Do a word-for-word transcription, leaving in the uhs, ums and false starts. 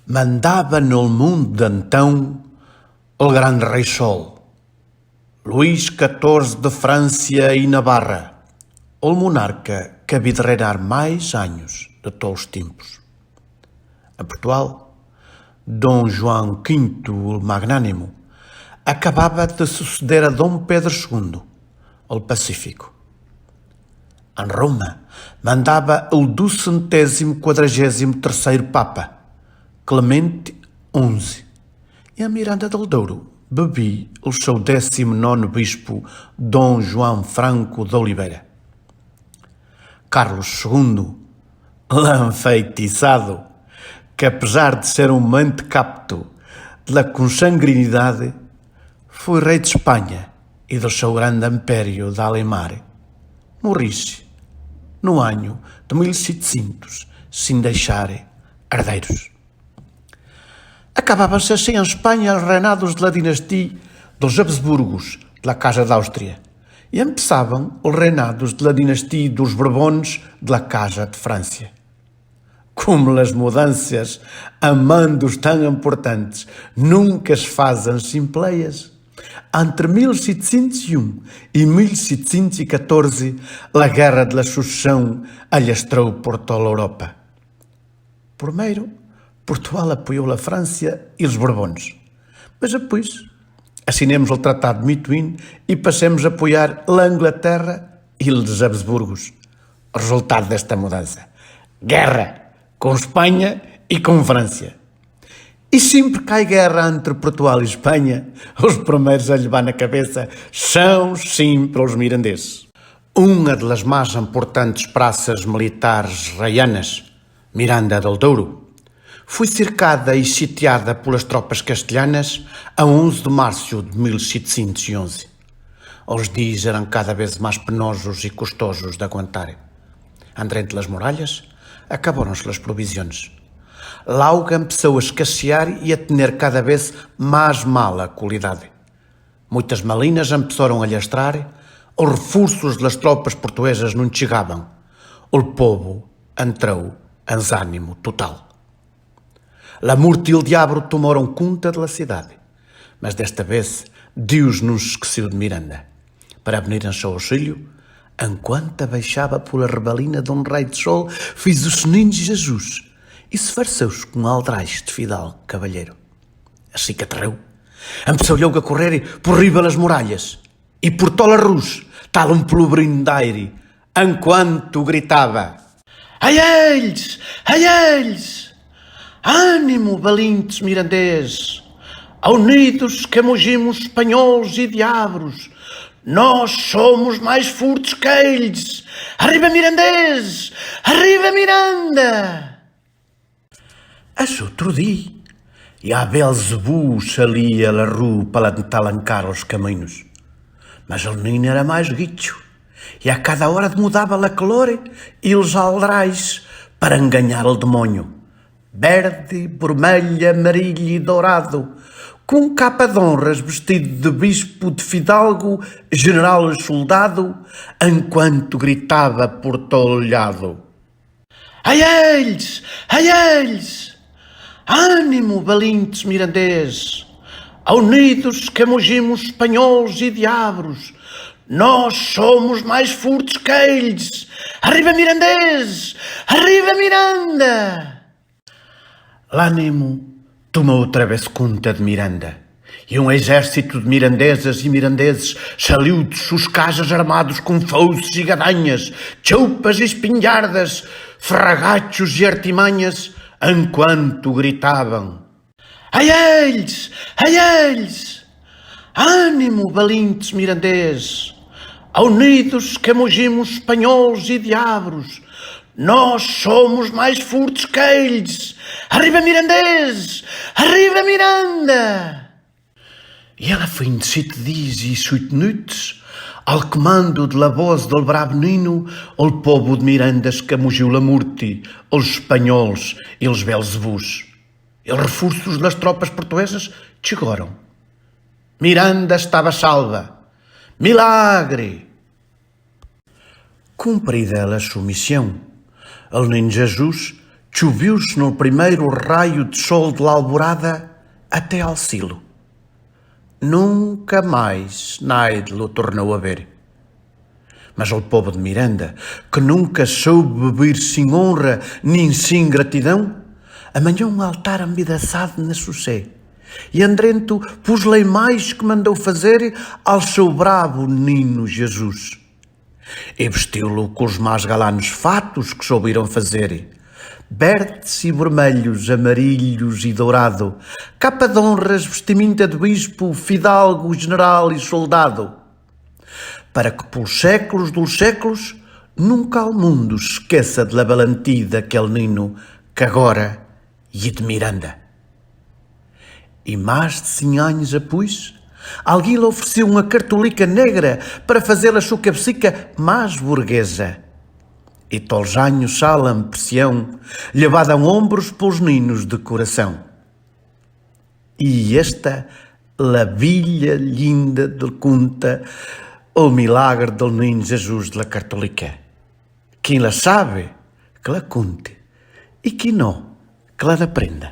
Mandava nel mund d'então el gran rei Sol, Luís catorze de França e Navarra, el monarca que ha vit reinar mais anhos de tots els tempos. En Portugal, Dom João quinto el Magnânimo acabava de suceder a Dom Pedro segundo, el Pacífico. En Roma mandava el duscentèsim quadragèsim terceiro papa, Clemente onze, e en Miranda del Douro vivia el seu décimo nono bispo, Dom João Franco de Oliveira. Carlos segundo, l'enfeitiçado, que apesar de ser um mentecapto de la consanguinidade, foi rei de Espanha e del seu grande império de Alemar, morrisse no ano de mil e setecentos, sem deixar herdeiros. Acabaven-se assim en Espanha els reinados de la dinastia dels Habsburgos, de la Casa d'Àustria, i empeçaven els reinados de la dinastia dels Borbons, de la Casa de França. Com les mudances en mandos tan importants nunca es fasen sin pleies, entre mil setecentos e um e mil setecentos e catorze la guerra de la succession alastrou per tota l'Europa. Primeiro, Portugal apoiou la França i els Borbons. Mas depois, assinemos el Tractat de Methuen i passemos a apoiar l'Anglaterra i els Habsburgos. Resultat d'esta mudança: guerra con Espanha i con França. I sempre que hi ha guerra entre Portugal i Espanha, els primers a llevar la cabeça són sempre els mirandés. Una de les més importants praces militars reianes, Miranda del Douro, foi cercada i sitiada per les tropes castellanes a onze de març de mil setecentos e onze. Els dies eren cada vez més penosos i costosos d'aguantar. Endrent les muralles acabaron-se les provisions. L'auga empezou a escassear i a tener cada vez més mala qualitat. Moitas malinas empeçaron a llastrar, os reforços das tropas portuguesas non chegaban. O povo entrou en desánimo total. La morte e o diabo tomaron conta da cidade. Mas desta vez, Deus non se esqueceu de Miranda. Para venir en seu auxilio, enquanto abaixava pola rabalina dun raio de sol, fez o sininho de Jesus e se farceu-se com aldrais de fidalgo cavalheiro. Assim que aterrou, empezou logo a correr por riba das muralhas e por tola rus, tal um pelo brindaire, enquanto gritava: "A eles! A eles! Ânimo, valentes mirandeses! Unidos que mugimos espanhóis e diabos! Nós somos mais fortes que eles! Arriba mirandeses! Arriba Miranda!" Esse outro dia, ja Belzebú salia la rua per la tentar encara els camins. Mas el nen era més guitxo, i a cada hora mudava la color i els aldrais per enganyar el demonio. Verde, vermell, amarell i dourado, com capa de honras, vestido de bispo, de fidalgo, general e soldado, enquanto gritava por todo lado: "A eles! A eles! Ânimo, valentes mirandeses! Unidos que mugimos espanhóis e diabos! Nós somos mais fortes que eles! Arriba mirandeses! Arriba Miranda!" L'ànimo tomou outra vez conta de Miranda, e um exército de mirandesas e mirandeses saliu de suas casas armados com foices e gadanhas, choupas e espingardas, fragachos e artimanhas, enquanto gritavam: "A eles! A eles! Ânimo, valentes mirandeses! Unidos que mugimos espanhóis e diabos! Nós somos mais fortes que eles! Arriba mirandeses! Arriba Miranda!" E a la fin de sete dies e sete noites, al comando de la voz del bravo nino, el povo de Miranda escamugiu la morte, els espanhóis e els belzebús. E els reforços de las tropas portuguesas chegaron. Miranda estava salva. Milagre! Cumprida la sua missão, el nen Jesus Txuviu-se nel primeiro raio de sol de l'alvorada até al silo. Nunca mais Naide lo tornou a ver. Mas el povo de Miranda, que nunca soube vivir sin honra nin sin gratidão, amanhou un altar embidaçado na sua sé. E endrento pus-lhe a imagem que mandou fazer ao seu bravo Nino Jesus. E vestiu-lo com os mais galanos fatos que souberam fazer, verdes e vermelhos, amarilhos e dourado, capa de honras, vestimenta de bispo, fidalgo, general e soldado, para que pelos séculos dos séculos nunca o mundo esqueça de la valentia daquele Nino que agora e de Miranda. E mais de cem anos depois, alguém lhe ofereceu uma cartolica negra para fazer a sua cabeça mais burguesa. E todos os anos sala ambição, levada a ombros pelos ninos de coração. E esta la velha lenda del conte, o milagre del Nino Jesus de la cartolica. Quem la sabe, que la conte, e quem não, que la aprenda.